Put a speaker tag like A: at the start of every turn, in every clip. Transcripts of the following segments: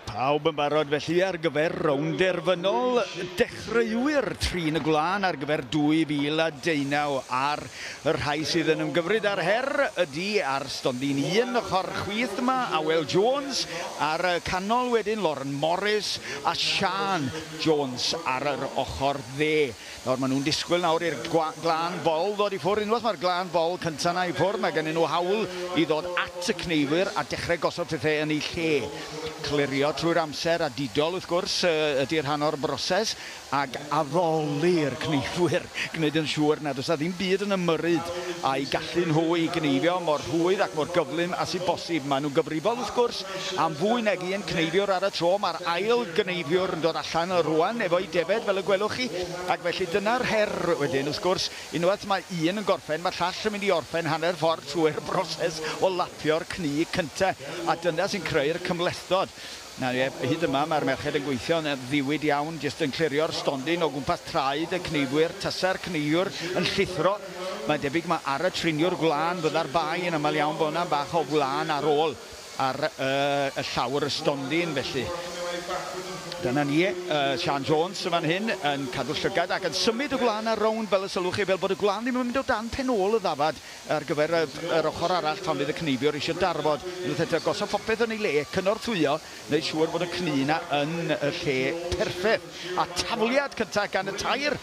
A: Pawb yn barod felly ar gyfer rownd derfynol dechreuwyr Trin y Gwlân ar gyfer 2019, a'r rhai sydd yn ymgymryd â'r her ydy ar stondin un ochr chwith yma Awel Jones, ar y canol wedyn Lauren Morris a Siân Jones ar yr ochr dde. Nawr maen nhw'n disgwyl nawr i'r glân bol ddod i ffwrdd. Unwaith mae'r glân bol cyntaf yna i ffwrdd, mae gennyn nhw hawl i ddod at y cneifwyr a dechrau gosod pethau yn eu lle. Clirio trwy'r amser a didol wrth gwrs ydy rhan o'r broses, ac addoli'r cneifwyr, gwneud yn siŵr nad oes 'na ddim byd yn ymyrryd â'u gallu nhw i gneifio mor rhwydd ac mor gyflym â sy'n bosib. Maen nhw'n gyfrifol wrth gwrs am fwy nag un cneifiwr ar y tro. Mae'r ail gneifiwr yn dod allan rŵan efo'i defed, fel y gwelwch chi, ac felly dyna'r her wedyn, wrth gwrs, unwaith mae un yn gorffen, mae'r llall yn mynd i orffen hanner ffordd trwy'r broses o lapio'r cnu cynta, a dyna sy'n creu'r cymhlethdod. Na, ie, hyd yma mae'r merched yn gweithio'n ddiwyd iawn, jyst yn clirio'r stondin o gwmpas traed y cneifwyr, tasa'r cneifiwr yn llithro. Mae'n debyg mae ar y triniwr gwlân fydda'r bai yn aml iawn bod yna bach o wlân ar ôl ar y llawr y stondin, felly. Dyna ni, Siân Jones yn fan hyn yn cadw llygad ac yn symud y gwlân ar rownd, fel y sylwch chi, fel bod y gwlân ddim yn mynd o dan pen ôl y ddafad ar gyfer yr ochr arall pan fydd y cneifiwr eisiau darfod. Unwaith eto, gosod popeth yn ei le, cynorthwyo, wneud siŵr bod y cnu yna yn y lle perffaith. A tafliad cyntaf gan y tair,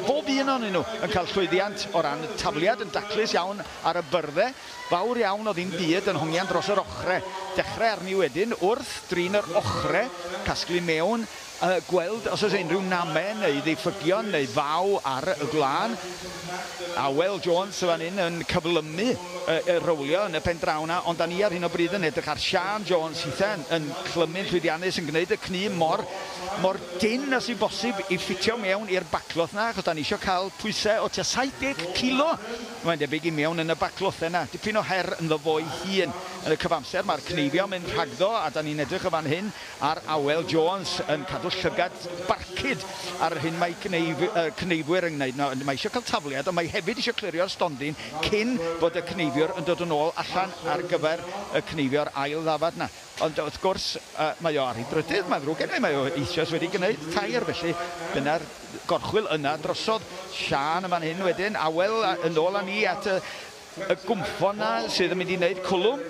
A: bob un ohonyn nhw yn cael llwyddiant o ran y tafliad, yn daclus iawn ar y byrddau. Fawr iawn o ddim byd yn hongian dros yr ochre. Dechrau arni wedyn wrth drin yr ochre, casglu mewn, gweld os oes unrhyw namau neu ddiffygion neu faw ar y gwlân. Awel Jones fan hyn yn cyflymu y rowlio yn y pen draw 'na, ond da ni ar hyn o bryd yn edrych ar Siân Jones, hitha yn clymu'n llwyddiannus, yn gwneud y cnu mor, mor dynn â sy'n bosib i ffitio mewn i'r bacloth 'na, achos da ni eisiau cael pwysau o tua 70 kilo, mae'n debyg, i mewn yn y baclothau 'na. Dipyn o her ynddo fo'i hun. Yn y cyfamser mae'r cneifio'n mynd rhagddo, a da ni'n edrych yn fan hyn ar Awel Jones yn cadw llygad barcud ar yr hyn mae cneifwyr yn gwneud. Mae eisiau cael tafliad, ond mae hefyd eisiau clirio'r stondin cyn bod y cneifiwr yn dod yn ôl allan ar gyfer y cneifio'r ail ddafad 'na. Ond wrth gwrs, mae o ar ei drydydd, mae'n ddrwg gen i, mae o eisoes wedi gwneud tair, felly dyna'r gorchwyl yna drosodd. Siân yn fan hyn wedyn, Awel yn ôl â ni at y gwmffon 'na sydd yn mynd i wneud cwlwm.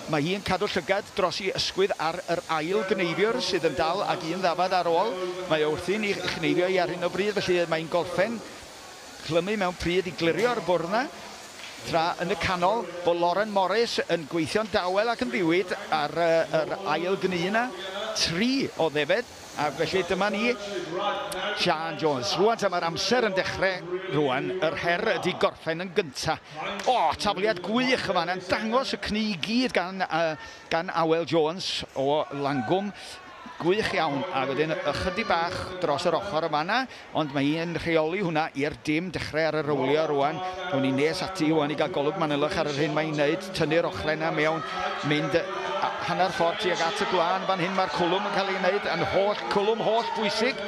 A: Mae hi'n cadw llygad dros i ysgwydd ar yr ail gneifiwr sydd yn dal ag un ddafad ar ôl. Mae o wrthi'n ei chneifio hi ar hyn o bryd, felly mae'n gorffen clymu mewn pryd i glirio'r bwrdd 'na. Tra yn y canol bod Lauren Morris yn gweithio'n dawel ac yn ddiwyd ar yr ail gnu 'na, 3 o ddefed, a felly dyma ni, Siân Jones. Rŵan ta mae'r amser yn dechrau rŵan, yr her ydy gorffen yn gynta. O, tafliad gwych yma, yn dangos y cnu i gyd gan Awel Jones o Langwm. Gwych iawn, a wedyn ychydig bach dros yr ochr yma yna, ond mae hi'n rheoli hwnna i'r dim, dechrau ar y rowlio rwan. Awn ni nes ati rwan i gael golwg manylach ar yr hyn mae'n wneud, tynnu'r ochrau yna mewn, mynd hanner ffordd tuag at y gwlân. Fan hyn mae'r cwlwm yn cael ei wneud, yn holl cwlwm holl bwysig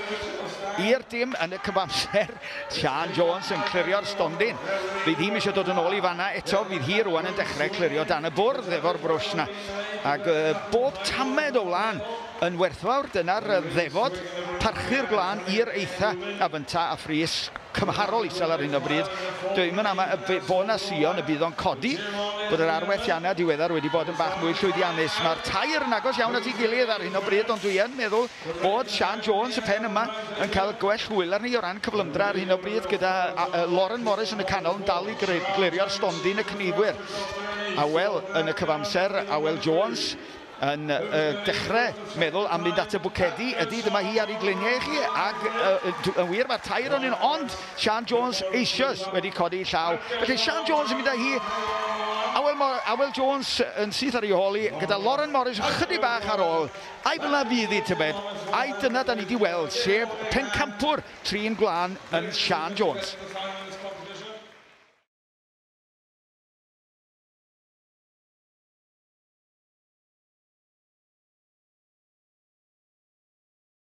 A: i'r dim. Yn y cyfamser, Siân Jones yn clirio'r stondin. Fydd hi'm eisiau dod yn ôl i fanna eto, fydd hi rwan yn dechrau clirio dan y bwrdd efo'r brwsh na. Ac bob tamed o wlân yn werthfawr, dyna'r ddefod, parchu'r gwlân i'r eitha a fynta a phris cymharol isel ar hyn o bryd. Dwi ddim yn ama bod na sïon y bydd o'n codi, bod yr arwerthiannau diweddar wedi bod yn bach mwy llwyddiannus. Mae'r tair yn agos iawn at ei gilydd ar hyn o bryd, ond dwi yn meddwl bod Siân Jones y pen yma yn cael gwell hwyl arni o ran cyflymdra ar hyn o bryd, gyda Lauren Morris yn y canol yn dal i glirio'r stondin y cnifwyr. Awel yn y cyfamser, Awel Jones yn dechrau meddwl am fynd at y bwcedi. Ydy, dyma hi ar ei gliniau i chi, ac yn wir mae'r tair o'n un, ond Siân Jones eisoes wedi codi llaw. Felly Siân Jones yn mynd â hi, Awel Jones yn syth ar ei hôl hi, gyda Lauren Morris ychydig bach ar ôl. Ai fel 'na fydd hi, tybed? Ai dyna da ni wedi weld, sef pencampwr trin gwlân yn Siân Jones?